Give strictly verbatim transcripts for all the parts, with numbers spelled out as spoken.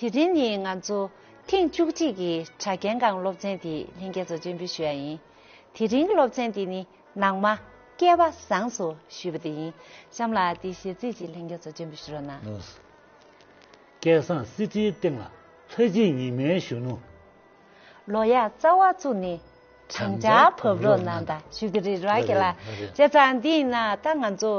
དེ་རིང་ནི་ང་ཚོ་ཐེངས་བཅུ་གཅིག་གི་གྲྭ་རྒན་གྱི་སློབ་ཚན་དེ་ལྷན་རྒྱས་ཚོ་སྤྱན་འབུལ་ཞུ་ཡ་ཡིན། དེ་རིང་གི་སློབ་ཚན་དེ་ནི་ནང་མ་སྐལ་བ་བཟང་སུ་ཞུས་པ་དེ་ཡིན། གཤམ་ལ་དེའི་གཞས་ཚིག་ཅིག་ལྷན་རྒྱས་ཚོ་སྤྱན་འབུལ་ཞུ་རོགས་གནང་། སྐལ་བཟང་གསེར་ཁྲིའི་སྟེང་ལ་ལྷ་གཅིག་ཉི་མའི་གཞོན་ནུ། ལོ་ཡག་རྩ་བ་བཙུགས་ནས་བགྲང་བྱ་བབས་རོགས་གནང་ད་ཞུ་གི་རེད་ར་ཁྱེད་ལ། བྱས་ཙང་འདི་ཡིན་ན་ད་ང་ཚོ་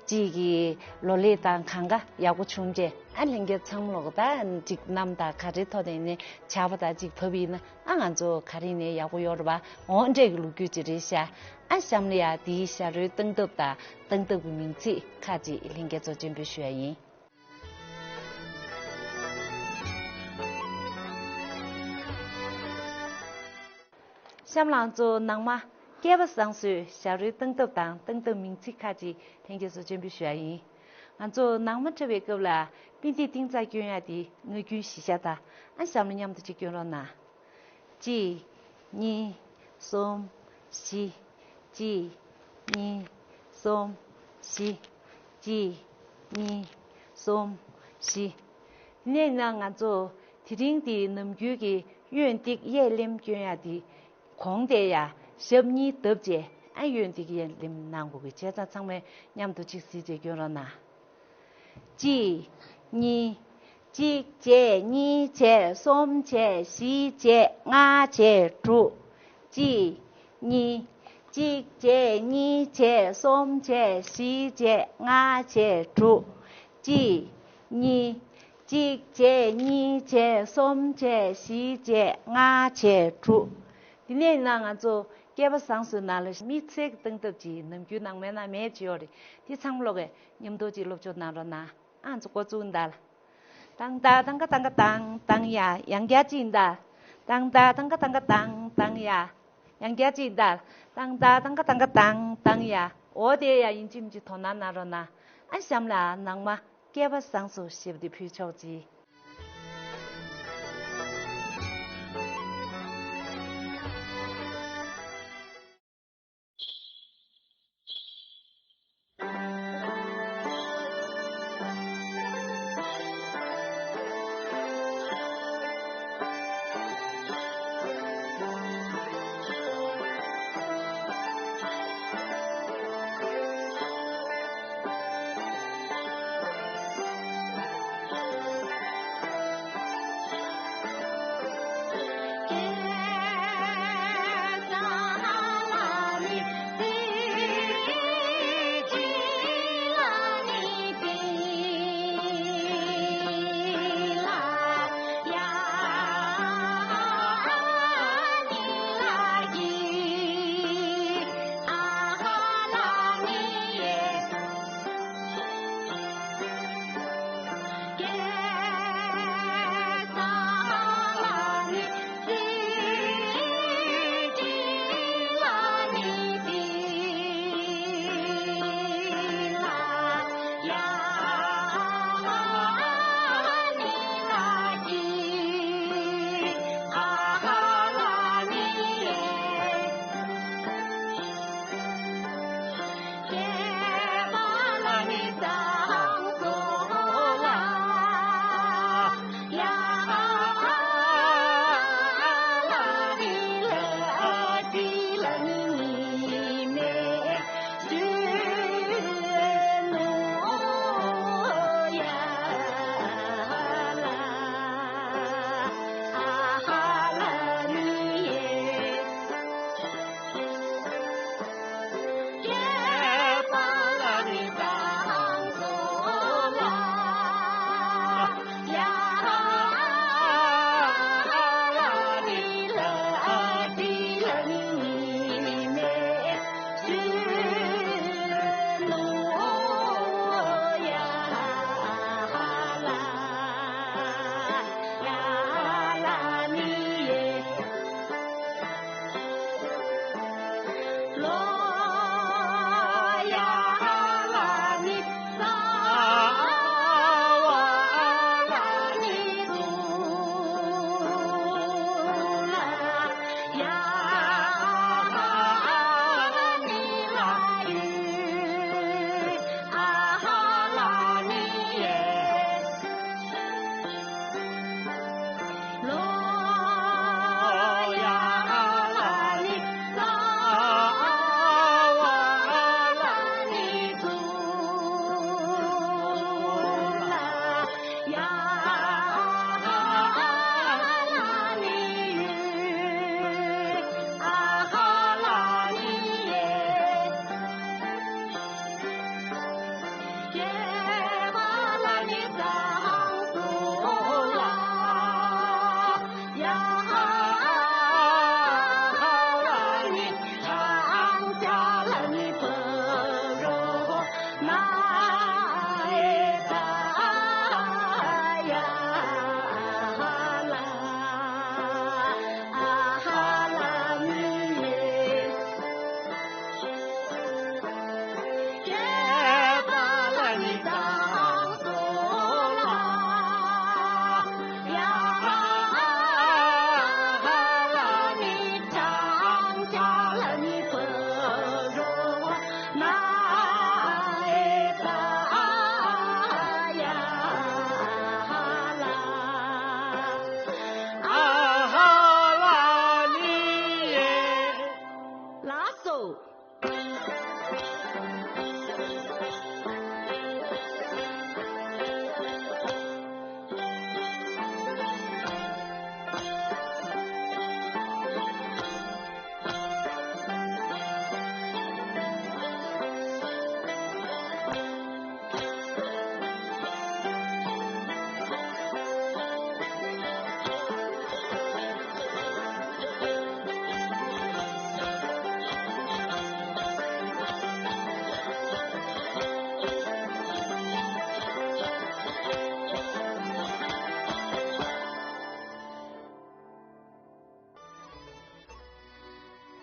གཅིག་གི་ལོ་ལེགས་དང་གང་ག་ཡག་པོ་བྱུང་རྗེས་ཨ་ལྷན་རྒྱས་ཚང་མ་ལོག་ད་ཅིག་གནམ་དང་ག་རེ་ཐོག་ནས་ནས་ཇག་པ་དང་ཅིག་བབས་ཡིན་ན་ཨ་ང་ཚོ་ག་རེ་ནས་ཡག་པོ་ཡོད་རེད་པ། འོ་འདྲས་ཀྱི་ལོ་རྒྱུས་ཅིག་རེད་ཤག་ཨ་གཤམ་ལ་ཡ་དེའི་ཞྭ་རོའི་སྟངས་སྟབས་དང་སྟངས་སྟབས་ཀྱི་མིང་ཚིག་ཁ་ཅིག་ལྷན་རྒྱས་ཚོ་སྤྱན་འབུལ་ཞུ་ཡ་ཡིན། གཤམ་ལ་ང་ཚོ་ནང་མ་སྐལ་བ་བཟང་སོས་ཞྭ་རོའི་སྟངས་སྟབས་དང་སྟངས་སྟབས་མིང་ཚིག་ཁ་ཅིག་ལྷན་རྒྱས་ཚོ་སྤྱན་འབུལ་ཞུ་ཡ་ཡིན། ང་ཚོ་ནང་མ་འཁྲབ་པའི་སྐབས་ལ་དཔེ་འདི་གཏིང་ཚ་སྐྱོན་ཡ་དེ་ངག་རྒྱུན་གཞི་བཞག་ད་ཨ་གཤམ་ལ་མཉམ་དུ་ཅིག་སྐྱོན་རོགས་གནང་། གཅིག་གཉིས། གསུམ། བཞི། གཅིག་གཉིས། གསུམ། བཞི། གཅིག་གཉིས། གསུམ། བཞི། དེ་ནས་ན་ང་ཚོ་དེ་རིང་འདི་ནམ་རྒྱུན་གྱི་གཡོན་ཏིག་གཡས་ལེམ་སྐྱོན་ཡ་འདི་གོང་དེ་ཡ་ཞབས་གཉིས་བརྡབས་བྱས་ཨ་གཡོན་ཏིག་གཡས་ལེམ་གནང་དགོས་ཀྱི་བྱས་ཙང་ཚང་མས་མཉམ་དུ་གཅིག་གཟིགས་བྱས་སྐྱོན་རོགས་གནང་། གཅིག་གཉིས། གཅིག་བྱས་གཉིས་བྱས་གསུམ་བྱས་བཞི་བྱས་ལྔ་བྱས་དྲུག་གཅིག་གཉིས། གཅིག་བྱས་གཉིས་བྱས་གསུམ་བྱས་བཞི་བྱས་ལྔ་བྱས་དྲུག་གཅིག་གཉིས། གཅིག་བྱས་གཉིས་བྱས་གསུམ་བྱས་བཞི་བྱས་ལྔ་བྱས་དྲུག་དེ་ནས་ན་ང་ཚོ་སྐལ་བ་བཟང་སོས་ནང་ལ་མི་ཚེ་གི་སྟངས་སྟབས་ཀྱི་ནམ་རྒྱུན་ནང་མའི་ནང་མེད་ཅི་ཡོད་རེད། དེ་ཚང་མ་ལོག་གི་མཉམ་དུ་ཅིག་སློབ་སྦྱོང་གནང་རོགས་གནང་། ཨང་ཚོ་འགོ་བཙུགས་འདར། ཏང་ཏ་ཏང་ཀ་ཏང་ཀ་ཏང་ཏང་ཡ། ཡང་བསྐྱར་ཅིག་འདར། ཏང་ཏ་ཏང་ཀ་ཏང་ཀ་ཏང་ཏང་ཡ། ཡང་བསྐྱར་ཅིག་འདར། ཏང་ཏ་ཏང་ཀ་ཏང་ཀ་ཏང་ཏང་ཡ། འོ་དེ་ཡ་ཡིན་གཅིག་མིན་གཅིག་དོ་སྣང་གནང་རོགས་གནང་། ཨ་གཤམ་ལ་ནང་མ་སྐལ་བ་བཟང་སོ་ཞེས་པ་དེ་ཕུལ་ཆོག་ཅིག་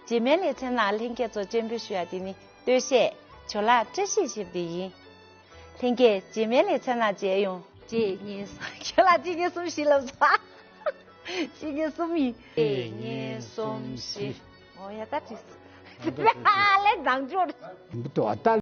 རྗེས་མའི་ལེ་ཚན་ནང་ལྷན་རྒྱས་ཚོ་སྤྱན་འབུལ་ཞུ་ཡ་དེ་ནི་སྟོད་གཞས་ཇོ་ལགས་བཀྲ་ཤིས་ཞབས་བརྟན་ཡིན། ལྷན་རྒྱས་རྗེས་མའི་ལེ་ཚན་ནང་མཇལ་ཡོང་། གཅིག་གཉིས་གསུམ། ཁྱོད་ལ་གཅིག་གཉིས་གསུམ་བཞི་ལབ་ཚར། གཅིག་གཉིས་གསུམ་ཡིན། གཅིག་གཉིས་གསུམ་བཞི། འོ་ཡ་ད་བྲིས་སོང་། ལས་དང་འབྱོར། འདི་ལྟ་བ་ལྟ།